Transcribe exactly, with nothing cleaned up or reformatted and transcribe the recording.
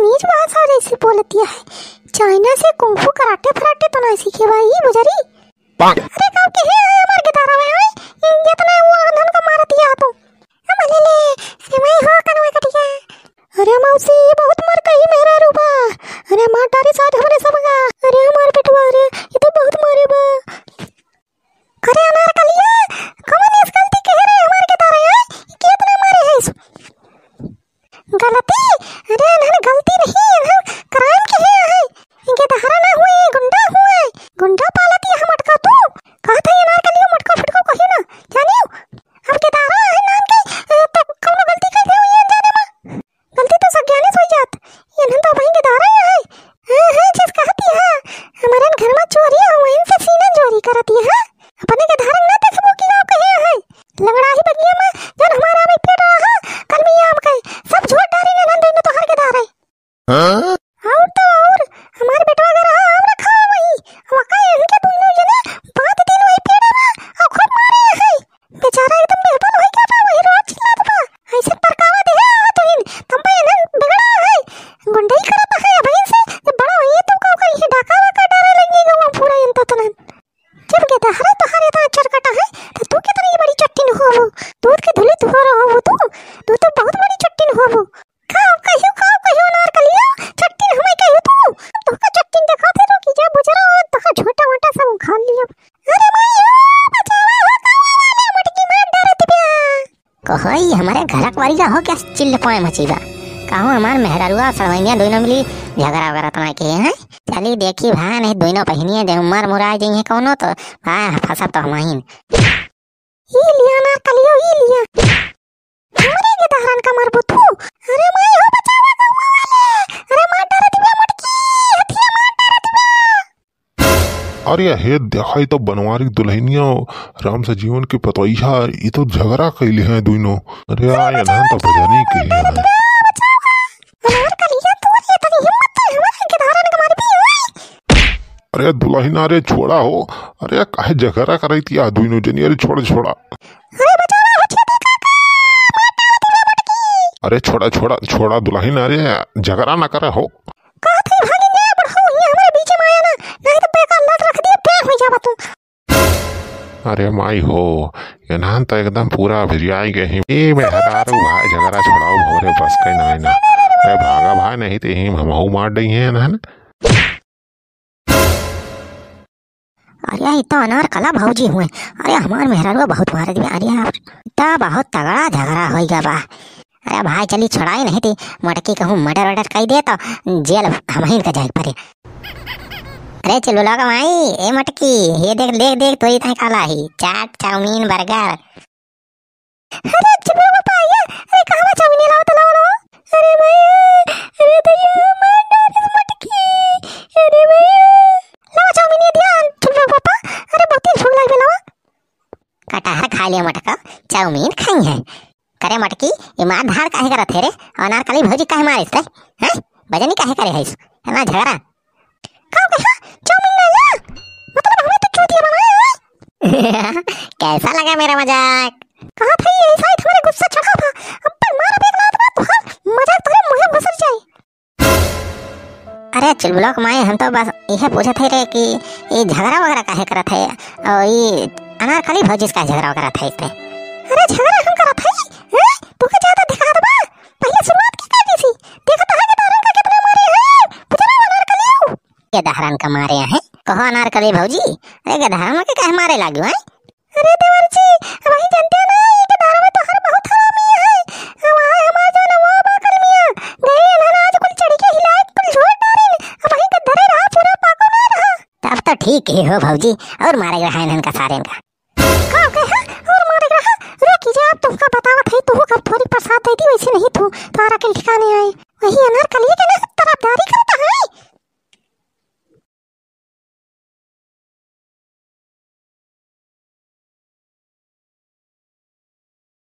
नीच भाषा जैसे बोलतिया है। चाइना से कुंफू कराटे फराटे तो ना सीखे भाई, बुजरी। अरे गाँव के है हमार के दारा में, ये इतना वो अनहन का मारतिया तू। हम ले ले, अरे मैं हो कनवा कटिया। अरे मौसी, ये बहुत मर गई मेरा रूबा। अरे मार डारी साथ हमरे सब का। अरे हमार बेटवा रे, ये तो बहुत मारे बा। अरे अनारकलिया, कौन इस गलती के रे हमार के दारा है? ये कितना मारे है इस? गलती? अरे इन्हन गलती नहीं, इन्हन crime के है, है। इनके दहरा ना हुए, ये गुंडा हुए। गुंडा पालती है मटका तू। कहा था ये अनारकलिया मटका फटका कही ना, जानियो? अब के दारा है नाम के, अ, तो कौनो गलती कर दे हुई है जाने मा। गलती तो सब जाने से होई जात। ये नन तो वहीं के दारा यहाँ है। हाँ, हाँ, जिस कहती है, हमारे घर में चोरी हो, वहीं से सीना चोरी करती है। अपने के धारन ना देखबो कि आप कहे है। लंगड़ा ही बगिया में, जन हमारा में पेट रहा, कल में ये आम कहे। सब झोट डारी ने नन दोनों तोहर के दारा है। हाँ? और तो और, हमार बेटवा के रहा आम रखा है वहीं। वका इनके दोनों जने बात दिन वही पेड़ में, और खूब मारे है। बेचारा एकदम बेहाल होई गया बा, वही रोज चिल्लात बा। ऐसे परकावा दे है, आ तो इन, तब बा इन्हन बिगड़ा है। गुंडई करत है, अबहिन से, जब बड़ा होई, तो का करी है, डाका वाका डारे लगी गवा पूरा इन तो तुनन। जब के दहरा तोहरे तो चरकटा है, तो तू कितनी बड़ी चट्टिन होबू? दूध के धुली तू हो रहो तू, तू तो बहुत बड़ी चट्टिन होबू। का कहियो, का कहियो अनारकलिया, चट्टिन हमें कहियो तू। तोहका चट्टिन देखा थे रुकी जा बुजरा, तोहका झोटा वोटा सब उखाड़ लिया। अरे माई हो, बचावा हो, गाँव वाले मटकी मार डारत बिया। कहो, ई हमारे घरक वाली का हो क्या चिल्ल पाए मची बा? कहो, हमार मेहरारुआ सड़वैनिया दोनों मिली झगड़ा वगैरह तना के हैं? चली देखी भा, नहीं दोनों बहिनिया दे मर मुराई जइहे कौनो तो, भा, फंसा तो हमहिन। ई लिया अनारकलियो, ई लिया। हमरे के दहरन का मरबू तू? अरे माई हो, बचावा गौवा वाले। अरे मार डारत बिया मटकी, हथिया मार डारत बिया। अरे हे देखा, ई तो बनवारी दुल्हनिया राम सजीवन के पतोइहा, ई तो झगड़ा कैले हैं दोनों। अरे आ, इन्हन तो भजनी के हैं। अनारकलिया, तू ये तनी हिम्मत तो हमारे के दहरन का मरबी, ओए। अरे दुल्हन, अरे छोड़ा हो, अरे काहे झगड़ा करैतिया दोनों जनी, अरे छोड़ा, छोड़ा। अरे बचावा हो छेदी काका, मार डारत बिया मटकी। अरे छोड़ा, छोड़ा, छोड़ा दुल्हन, अरे झगड़ा ना करे हो। कहत है भागी जा बुढ़ऊ, ये हमारे बीच में आया ना, नहीं तो बेकार लात रख दिए, ब्याह हो जावा तू। अरे माई हो, इन्हन तो एकदम पूरा भिरियाई गए हैं। ए मेहरारू भाई, झगड़ा छोड़ाओ भोरे, बस के नाई ना। अरे भागा भाई, नहीं तो यही हमहू मार डइहे इन्हन। अरे, ई तो अनारकला भौजी हुए। अरे, हमार मेहरारुआ बहुत मारत बा। अरे, ई तो बहुत तगड़ा झगड़ा होई गा बा। अरे भाई, चली छोड़ाई, नहीं ती मोटकी कहूँ murder वर्डर कई दे तो जेल हमहिन का जाए पड़े। अरे चुलबुलवा का माई, ए मोटकी, ये देख, देख, देख, तोरी ताई काला ही, चाट, चाउमीन, burger। अरे चुलबुलवा पापा, ये, अरे कहवा चाउमीन लावा तो लावा, लावा। अरे भैया, अरे भैया, मार डारिस मोटकी। अरे भैया, लावा चाउमीन ये दिया, चुलबुलवा पापा। अरे बहुत तेज भूख लग गया, लावा। कटहर खा लिया मोटका, चाउमीन खाई है। करे मोटकी, ये मार धाड़ काहे करत है रे? अनारकली भौजी काहे मारिस ते? हैं? बजनी काहे करे है इस? इतना झगड़ा। का कहा? चाउमीन ना ला? मतलब हमें तो चूतिया बनाया है। कैसा लगा मेरा मजाक? कहा था ये शायद हमारे गुस्सा चढ़ा था। अब पर मार एक लात ना तो हर मजाक तोरे मुंह में घुसर जाए। अरे चुलबुलवा के माई, हम तो बस इहे पूछत है रे कि ये झगड़ा वगैरह काहे करत है और ये अनारकली भौजी से काहे झगड़ा वगैरह था इतने? अरे झगड़ा हम करत है, हैं? तू के ज्यादा दिखा दबा। पहले शुरुआत की कर दी थी। देखो तो है कि दहरन का कितना मारे हैं। बुझला अनारकली हो? ये दहरन का मारे हैं? कहो अनारकली भौजी, अरे के दहरन के काहे मारे लागी हैं? अरे देवर जी, वही जानते हो ना, ये के दारू में तो हर बहुत हरामी है। अब आए हमार जो ना वो बाकल मियाँ, गए इन्हन आज कुल चढ़ी के हिलाए, कुल झोर डारिन। अब वही के धरे रहा, पूरा पाको ना रहा। तब तो ठीक ही हो भौजी, और मारे रहा इन्हन का सारेन का।